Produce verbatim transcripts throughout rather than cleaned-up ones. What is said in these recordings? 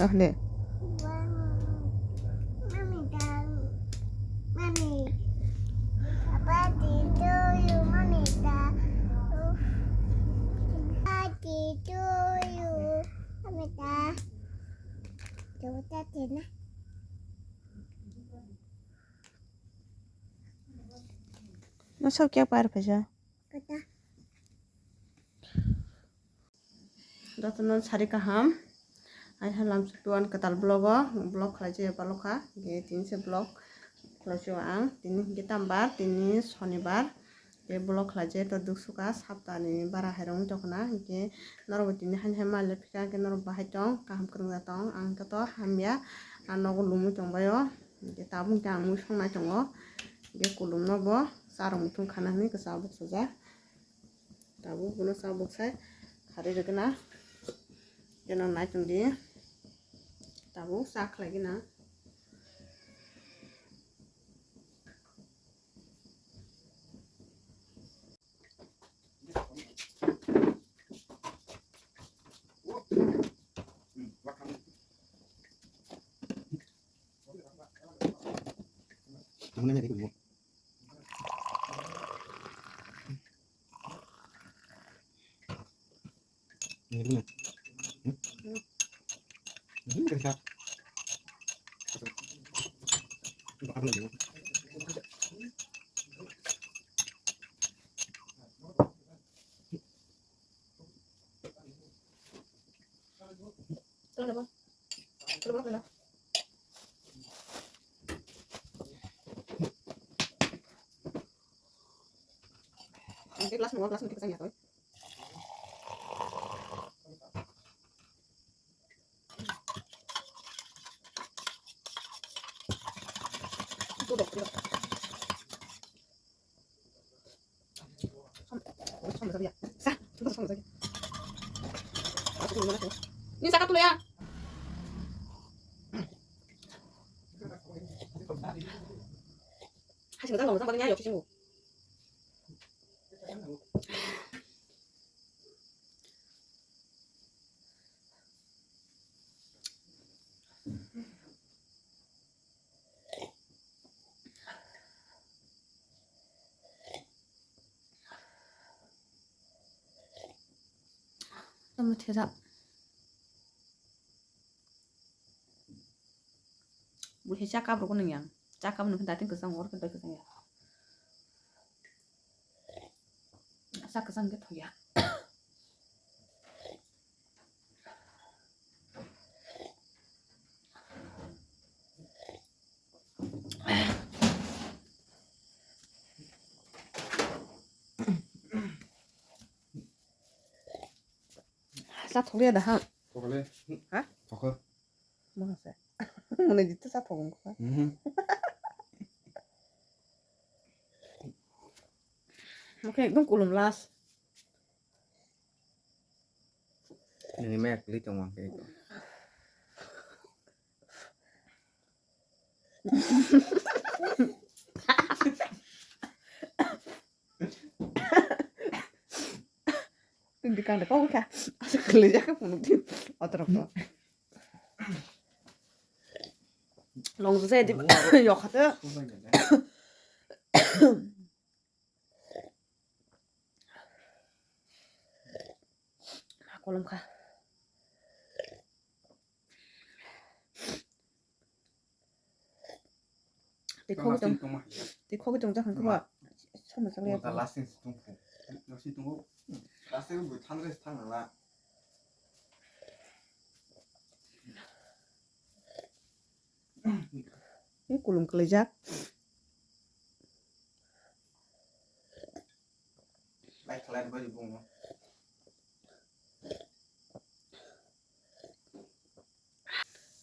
Hne. No sok kya par phaisa. Jotono sari kaham. Aisa lamsok tuan kwtal vlog o, vlog khlai je balokha. Ge tini se vlog khlai je ang. Tini ge tambar, tini sonibar. Ge vlog khlai je to duk suka saptani bara hai rong tokna. Ge norok bo tini hani hai mal phika ge norok bahai tong, kaham kwrwng da tong. Ang to hamya, a nogo lumui tong bai o. Ge tabuk ge ang mui songnai tongo. Ge kulum no bo charong muthung khana hwnwi kwchak bwkha sujak. Tabuk bono cha bwksai kharwi rwgwna. Keno naichong di. Tabuk cha khlai gwna. Ang ke glass mo, glass mo kita tanya toy. Itu deh, itu. Ini zakat dulu ya. Hasil kan lo, sampai nyayok sih. Tamo thera. Buhi cha kap rok nang yang. Cha kap nang dating kwchang or khe bai kwchang ya. Cha kwchang khe thoya. Cha thokya da ha. Thokle. Ha? Thokle. Masa. Mune jitu cha thokong ko. Mhm. Oke, ekdom kulum las. Nini mek li tong wang ke. Tindi kang de kok kha. Asa kle ja kha phunuk di. Otrok ko. Long je di. Yo kha de. Kolom kha. Tei khogwi tong, tei khogwi tong jakha khe ba. Sama chang ya. Lasting si tong phu. Lasting tongo. Lasting bo thandre thang la. Ni kulum kwlaijak.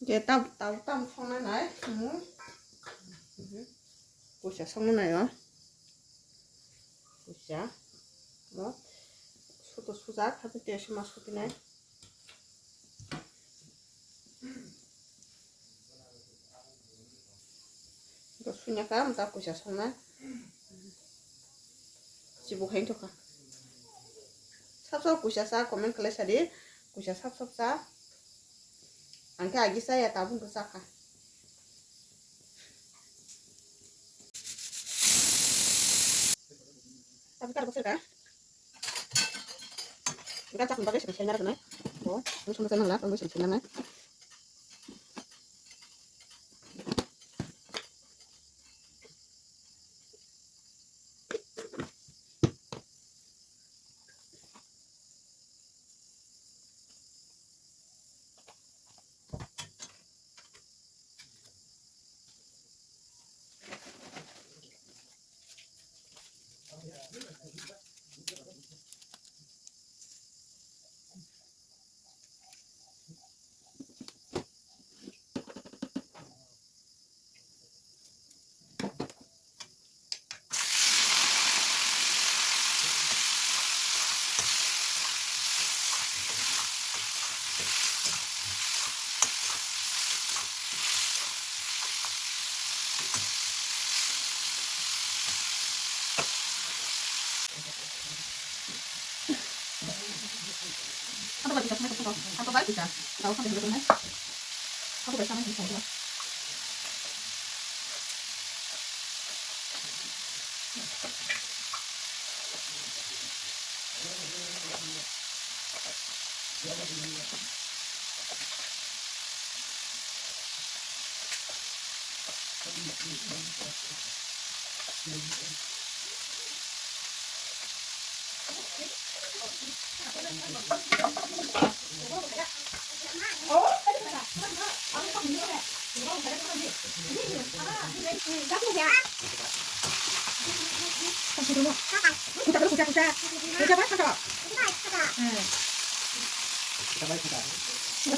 Je tam, tam, tam songna nai. Hmm. Kuisa songna nai o. Kuisa. Mo. Suto sujak, tapi te sima suti nai. Bo sunya ka, mta kuisa songna. Chibu hai thokha. Sab sab kuisa sa, comment khlai sadi. Kuisa sab sab sa. Ang khe agi chaya, tabuk wngkha chakha. Tabuk kar bwswk kha? Gachak ni bagwi se khe nai rwknai. Bo, ang songno chanang la, ang songno chanang nai.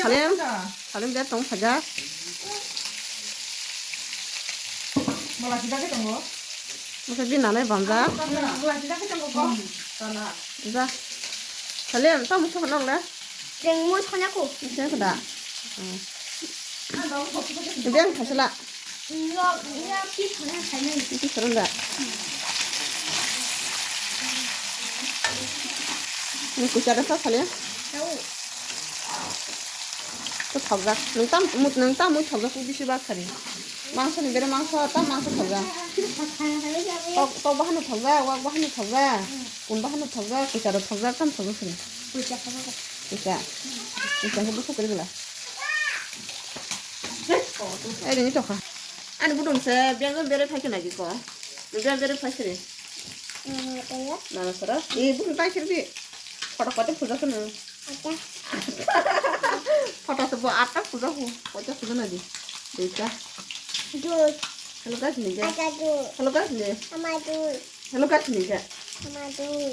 Salim, Salim de tong saja. Masa bini nanai bamja. Ja. Salim, tamo sokha nok le? Jeng mo thanya ko. Sokha da. Beng khasla. Iti sarang da. Ini kuchara sa Salim. To thokjak. Nwng tam, nwng tam mui thokjak, bisi bak sari. Mangso ni bere mangso, tam mangso thokjak. Tok, tok bahano thokjak, wak bahano thokjak, kun bahano thokjak, kucharo thokjak, tam thokjak sari. Kucha. Kucha. Kucha ko bwswk kwrwi bwla. Ai rini tokha. Ani budung se beng bere phai khna gi ko. Beng bere phai sari. Nana sara. Ee, buphang tai sirdi. Photo kote puja kono. Photo se bo atta puja ko. Kote puja na di. Duita. Dui. Hello guys ni ja. Ada dui. Hello guys ni. Ama dui. Hello guys ni ja. Ama dui.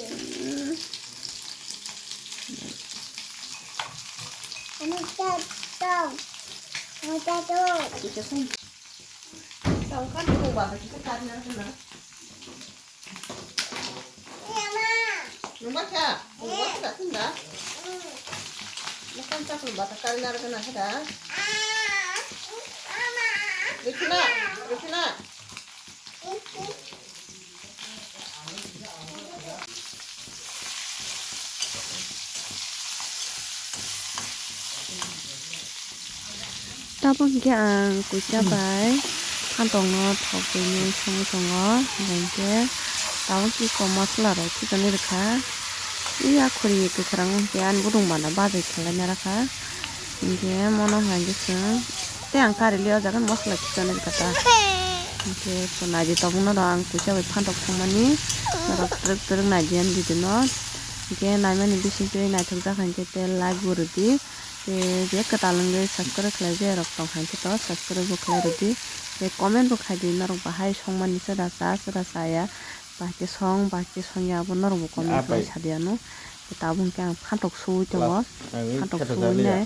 Ani ta tong. Ani ta tong. Kita pun. Tong kan ko ba kita karena kena. Nungba kha? Nungba kha da tunda? Makan chakul bata kari nar gana kha da? Rikina, Rikina. Tabuk hwnkhe ang kuisa bai phantok no thok twi nwi songwi tongo, hwnkhe tabuk iko masala rok thuchani rwkha. Iya khuri kwkhwrang hwnkhe ani budung bana bajai khwlaina rwkha, hwnkhe mono hwnkhe chwng tei ang kari le o jaga masala thuchani rwkha ta. Hwnkhe naidi tabuk norok ang kuisa bai phantok thangmani norok twrwk twrwk naidi ani video no, hwnkhe naimani bisingtwi naithokjak hwnkhe tei like bo rwdi. Tei je kwtal wngwi subscribe khlai je rok tong hai khe to subscribe bo khlai rwdi. Tei comment bo khai di norok bahai songmani chwda cha chwda chaya. Bahai khe song bahai khe songya abo norok bo comment khlai sadi ano. Tei tabuk hwnkhe ang phantok suwi tongo. Phantok suwi nai.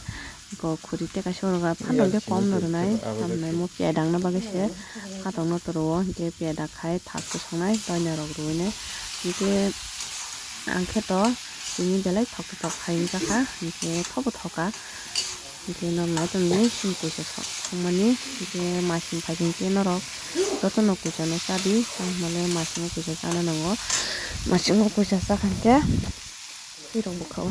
Ko khuri tei kaisa rwgak phantok khe kom no rwnai. Tamni mo pia dangna bagwi se phantok no to rwo. Hwnkhe pia dak khai thak to songnai toina rok rwwi nai. Hwnkhe ang khe to tini belai thok thok khai wngjakha. Hwnkhe thobo thoka. Hwnkhe norok nai tongdi, chini kuisa songmani, hwnkhe masing phaikhe norok jotono kuisano chadi, tamo hwnle masingo kuisa chana nango, masingo kuisa chakha hwnkhe twi rok bwkha o.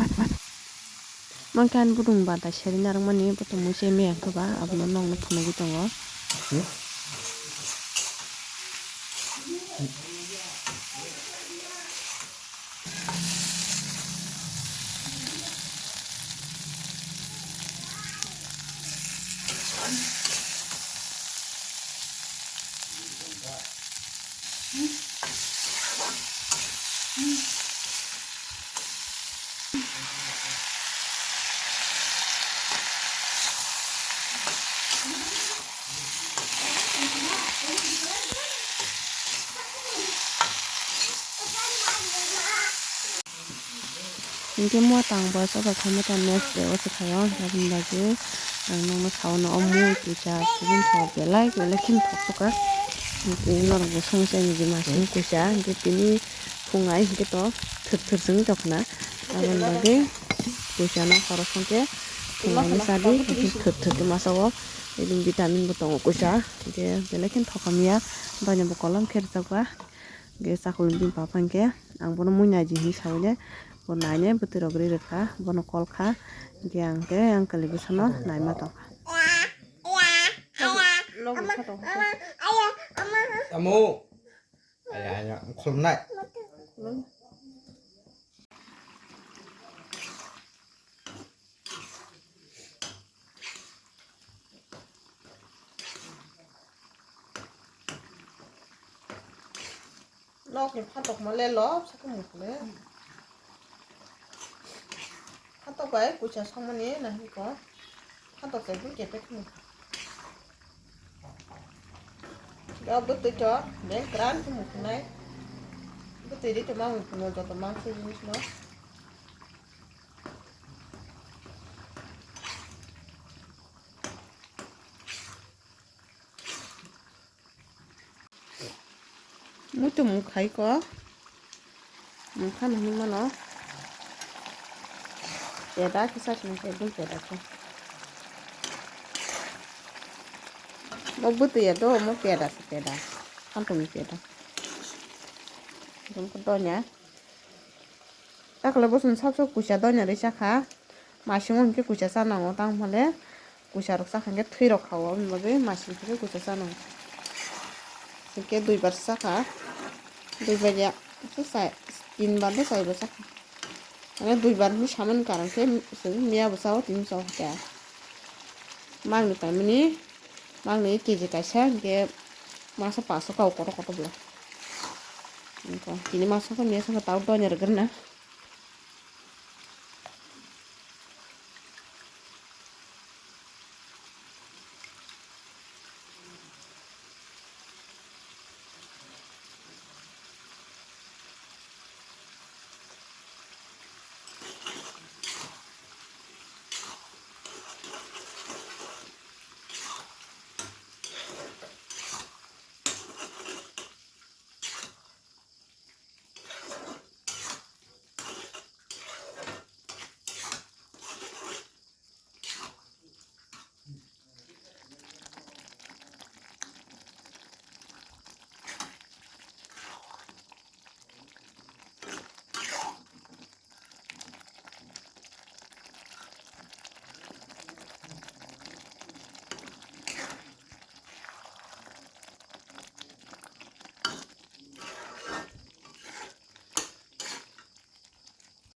Mankhe ani budung bata seri narwkmani, bo tongmung se meyang khe ba, abono nokno phunugwi tongo. Hinkhe mo tang bo soba khaima ta next day o se khaio, aboni bagwi ang nokno sao no o mui kisa chibin sao belai belai kheno thok thok kha. Hinkhe norok bo songwi chai niji masing kisa, hinkhe tini phung ai hinkhe to thwk thwk chwng tokna, aboni bagwi kisa no khoroksa khe phung ai no chadi, hinkhe thwk thwk khe masa o vitamin bo tongo kisa, hinkhe belai kheno thok hamya, doina bo kolom khe rwchapkha. Hinkhe chakhulni bini papa hinkhe ang bono mui naidi hinwi saui de, bo nainai bwtwi rok ri rwkha, bono call kha, hinkhe ang tei ang kwlwi bwsano naima tongkha. Tamo. Aya, aya, khulumnai. Nokni phatokma le lobsa khe mukhunai. Phatok bai kuisa songmani nahiko. Phatok chai khe kepek khe mukha. Ga bwtwi to beng kran khe mukhunai. Bwtwi ri to ma mukhuno joto mangsa jinis no. Muitu mung khai ko. Mung kha nang mano. Peda kisa sini ke dum peda ke. Mo butu ya do mo peda se peda. Kanto mi peda. Dum ko donya. Takle bosong sabso kuisa doina ri sakha. Masing hinkhe kuisa chanango tang phale kuisa rok sakha hinkhe thwi rok kha o aboni bagwi masing hinkhe kuisa chanango. Hinkhe duibar sakha. Duibar ya tinbar do chaibar sakha. Mane duibar hinwi samani karon khe chwng miya bo chao tini chao khe. Mangni paimani mangni keji kaisa hinkhe masa paso kau kotor kotor bwla. Tini masa khe miya songkhe tao doina rwgwrwna.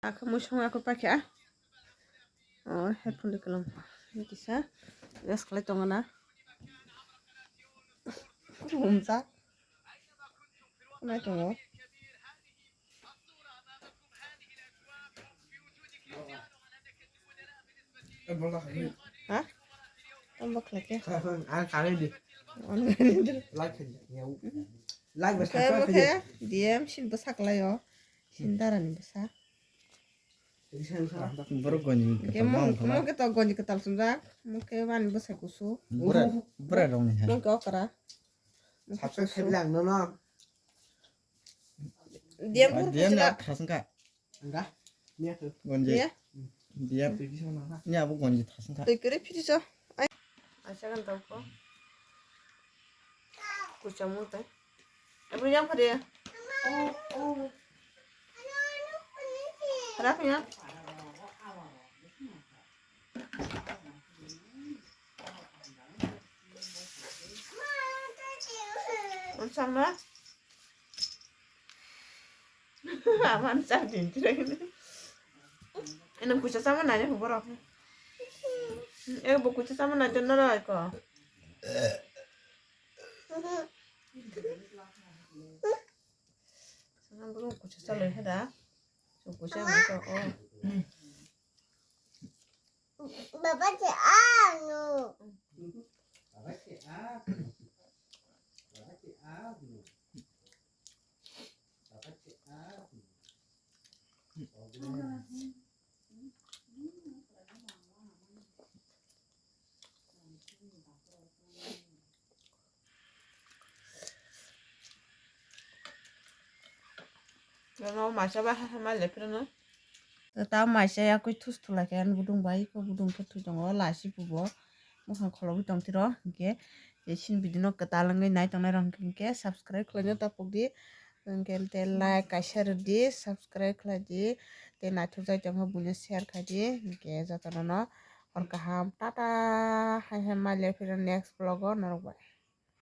Akhe mui song akhe pakha. O headphone de kwlwng kisa rest khlai tongo na. Humjak nai tongo. Ha? Tamo khlai khe. Ang kharwi di. Like khe di. Like ba subscribe khe di. D M sin bwsa kwlai o. Sin dara ni bwsa. Borok goni kwtal bang khala. Mungke to goni kwtal sungjak. Mungke bani bwsa kusu. Bura, bura rong ni ha. Mungke okra. Subscribe khe lang no no. D M bur D M na khasngka. Anga? Nia khe. Gonji. Nia? D M. Twi kisa na ha. Nia bo gonji thasngka. Twi kre phiri so. Ai. Acha kan tau ko. Kucha mu tai. Abri jam phade. Rak nia. Sangna. Aman chak din chirai. Eno kucha sama nanya borok. E bo kucha sama nanya noro ko. Sana buru kucha saloi hada. So kucha ma ko o. Baba si anu. Nono masa ba ha ma le phirano. Ta masa ya koi thus thulai khe ani budung bai ko budung khe thwi tongo lasi pubo. Mukhang khulogwi tong tiro hinkhe je sini video no kwtal wngwi nai tongnai rok hinkhe subscribe khlaina ta pokdi. Hinkhe te like kaisa rwdi, subscribe khlaidi. Te naithok jai tongkha buino share khaidi. Hinkhe jotono no hor kaham tata hai hai ma le phirano next vlog o norok bai.